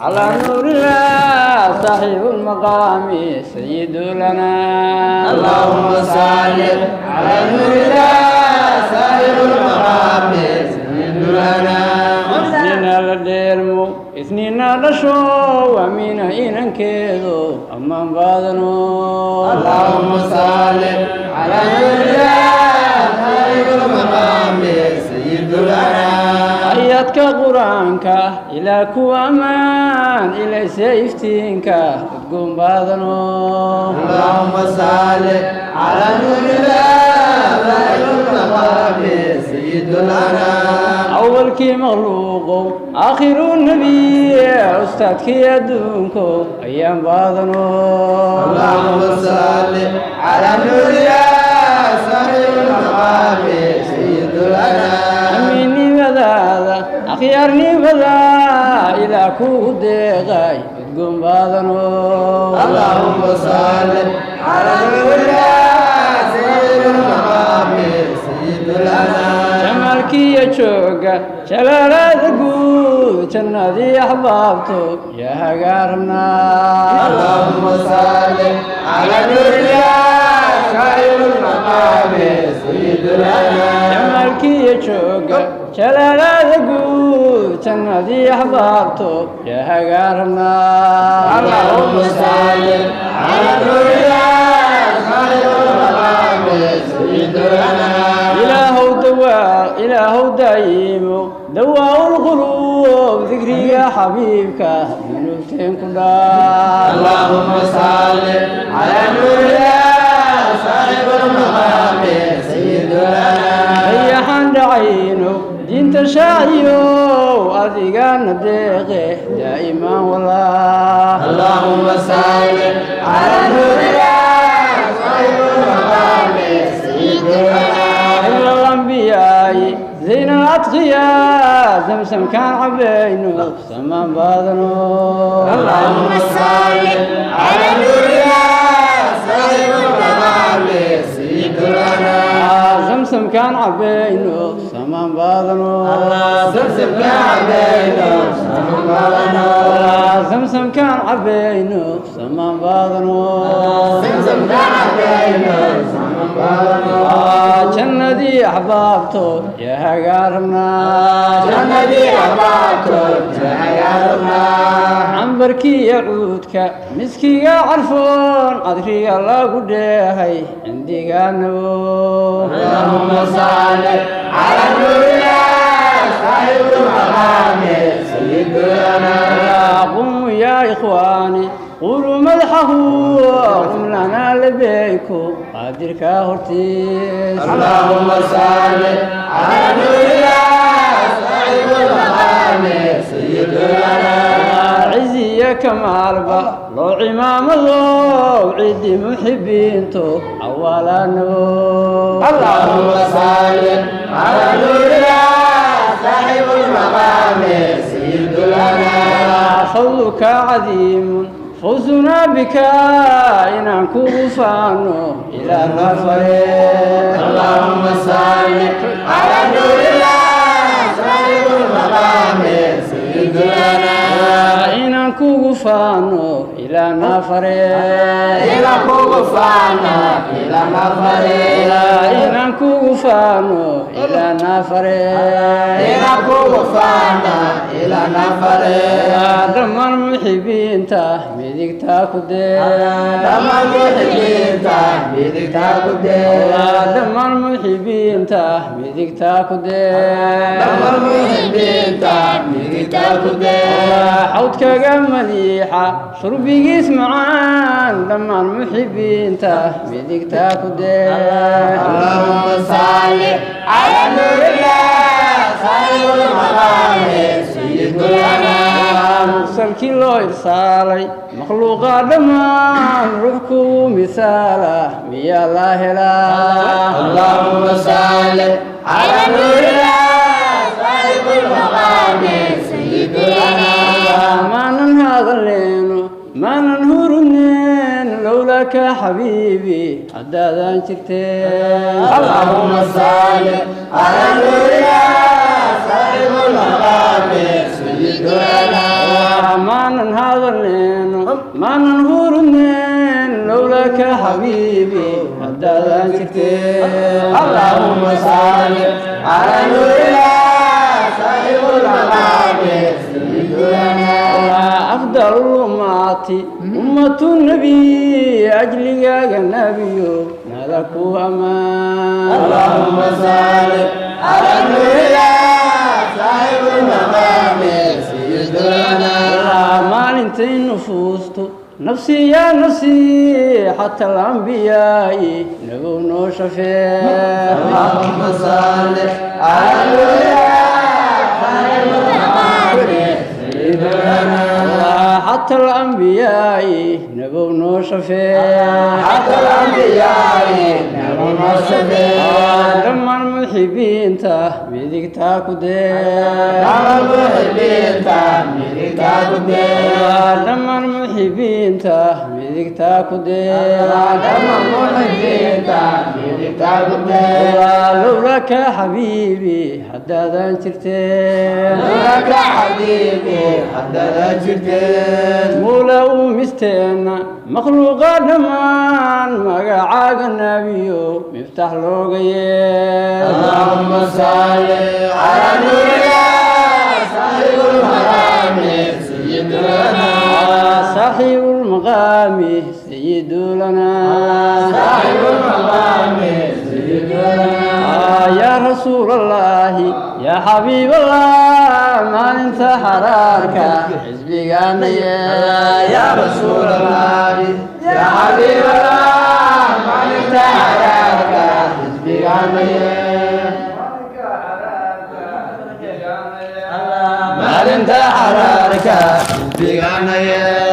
على نور الله صاحب المقام سيد لنا. اللهم صل على نور الله صاحب المقام سيد لنا. Isniina la dheelmo, isniina dhasho, waa mina inankeedu ammaan badano. اللهم صل على نور الله صاحب المقام سيد لنا. Ayaadka Qur-aanka ilaa ku ammaan ilayse iftiinka udgoon badano. اللهم صل على نور الله صاحب المقام سيد لنا. Awalkii makhluuqow, aakhiru nebiy, ustaadkii adduunko ayaan badano. اللهم صل على نور الله صاحب المقام سيد لنا. Amiinnimadaada, akhyaarnimada ilaa kugu deeqay udgoon badano. اللهم صل على نور الله سيد المقام سيد لنا. Jamaalkiiyo jooga, jalaalada guud, jannadii axbaabto yaa hagaan rabnaa. اللهم صل على نور الله صاحب المقام سيد لنا. Jamaalkiiyo jooga, jalaalada guud, jannadii axbaabto yaa hagaan rabnaa. اللهم صل على نور الله صاحب المقام سيد لنا. Ilaahow dawaa, Ilaahow daayiimo dawaa lquluub, dikriga xabiibka dunuubteen ku dhaaf. اللهم صل على نور الله صاحب المقام سيد لنا. Dayaxan dhacayno, diinta shaaciyo, adigana deeqe daa'imaan walaa. اللهم صل على نور الله صاحب المقام سيد لنا. إلا الأنبياء زين الأتقياء، زمزم كان cabayno samaan badano. اللهم صل على نور الله صاحب المقام سيد لنا. Zamzam kaan cabayno samaan badano. زمزم كعبينو سمبلنا. Zamzam kaan cabayno samaan badano. زمزم كعبينو سمبلنا. Jannadii axbaabto yaa hagaan rabnaa. جنبي أباكو جايرنا. Cambarkiiyo cuudka, miskiga carfoon, cadriga lagu dheehay cindigaanabo. اللهم صل على نور الله صاحب المقام سيد لنا. قوموا يا إخواني، قولوا مدحه، قم لنا لبيكم قادرka hortiis. اللهم صل على نور الله صاحب المقام سيد لنا. Ciziya kamaalba loo cimaamado, ciddii muxibiinto awaalano. اللهم صل على نور الله صاحب المقام سيد لنا. فضلك عظيم، فوزنا بك, inaan kugu faano ilaa nafare. اللهم صل على نور الله صاحب المقام سيد لنا. Inaan kugu faano ilaa nafare. إلى كوفانا إلى نفر. Inaan kugu faano ilaa nafare. إلى كوفانا إلى نفر. Dhammaan muxibiinta midigtaa ku dee. Dhammaan muxibiinta midigtaa ku dee. Dhammaan muxibiinta midigtaa ku dee. Dhammaan muxibiinta midigtaa ku dee. Xawdkaga maliixa, shurbigiis macaan, dhammaan muxibiinta midigtaa ku dee. اللهم صل على نور الله صاحب المقام سيد لنا. Mursalkii loo irsaalay makhluuqa dhammaan, ruux kugu misaala miyaa la helaa? اللهم صل على نور الله صاحب المقام سيد لنا. Maanan hadaleyno, maanan hurudneen, lowlaka xabiibi haddaadan jirteen. اللهم صل على نور الله صاحب المقام سيد لنا. Maanan hadalneen, maanan hurudneen, lowlaka xabiibi haddaadan jirteen. اللهم صل على نور الله صاحب المقام سيدنا. أفضل الأمات أمة النبي أجلك النبي نالك أمان. اللهم صل على نور الله صاحب المقام سيدنا. Maalintay nufuustu nafsi yaa nafsi xata alambiyaai nabow noo shafee. اللهم صل على نور الله صاحب المقام سيدنا. حتى الأنبياء nabow noo shafee. حتى الأنبياء نبو الشفيع. Dhammaan muxibiinta midigtaa ku dee. Dhammaan muxibiinta midigtaa ku dee. Dhammaan muxibiinta midigtaa ku dee. Dhammaan muxibiinta midigtaa ku dee. Lowlaka xabiibi haddaadan jirteen. Lowlaka xabiibi haddaadan jirteen. Muula uumisteenna makhluuqa dhammaan magacaaga nabiyo miftax looga yeel. اللهم صل على نور الله صاحب المقام سيدنا. صاحب المقام سيد لنا. صاحب المقام سيدنا. يا رسول الله يا حبيب الله maalinta xaraarka xisbigaana. يا رسول الله يا حبيب الله maalinta xaraarka xisbigaana. Maalinta xaraarka xisbigaana.